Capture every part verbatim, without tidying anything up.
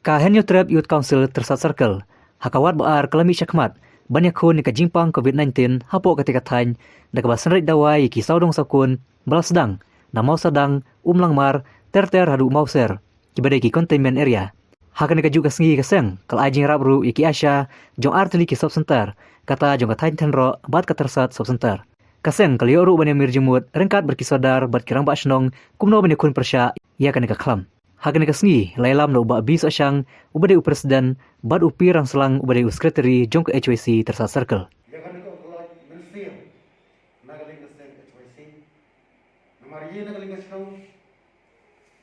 Ka Hynñiewtrep Youth Council Tyrsad Circle ha ka Ward ba ar ka la mih shakhmat ban ïakhun ïa ka jingpang covid nineteen hapoh katei ka thaiñ da kaba synreit dawai ïa ki sawdong sawkun ba la sdang na Mawsadang, Umlangmar, ter ter haduh Mawser, kiba dei ki containment area. Ha kane kajuh ka sngi ka seng ka la ai jingïarap ruh ïa ki ASHA jong artylli ki sub center, kata jong ka thaiñ Thenroh bad ka Tyrsad sub center. Ka seng ka la ïoh ruh ban ïamir jingmut ryngkat bad ki sordar bad ki rangbah shnong kumno ban ïakhun pyrshah ïa kane ka khlam. Ha kane ka sngi la ïalam da u Bah B Sohshang uba dei u president bad u P Rangslang uba dei u secretary jong ka H Y C Tyrsad Circle. Ïa kane ka kloi mynsiem na ka liang ka seng H Y C. Namar ïa na ka liang ka shnong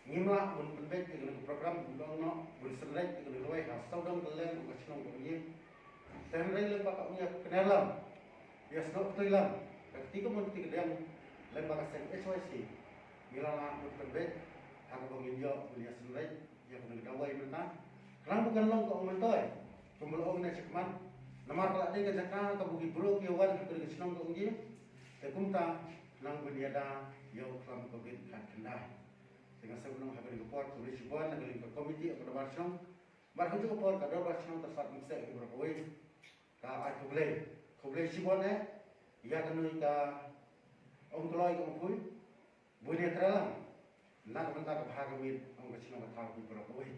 ngim lah ban pynbeit ïa kane ka program, ban long noh ban synreit ïa kane ka lawei ha sawdong ka liang ka shnong ka ïing. Te hynrei lem ba ka ong ïa ka kane lam, ïa snoh ktoi lam, ka kti ka mon kti ka diang, lem ba ka seng H Y C ngi la lah ban pynbeit ha kaba ngin ïoh ban ïa synreit ïa kane ka dawai mynta. Khnang ba kan long ka ong myntoi kumba la ong ne shakhmat. Namar ka la dei ka jaka kaba ki briew ki wan ha kane ka shnong ka ong ïing. Te kumta nang ban ïada ïa u khlam covid khatkhyndai. Te nga sngewbha ha kane ka por khublei shibun na ka liang ka komiti ka dorbar shnong. Bad ha kajuh ka por ka dorbar shnong Tyrsad Umseh ki baroh kawei ka ai khublei, khublei shibun eh ïa kane ka ong kloi ka ong pui. Bun ïa trei lang na ka bynta ka bha ka miat ong ka shnong ka thaw ki baroh kawei.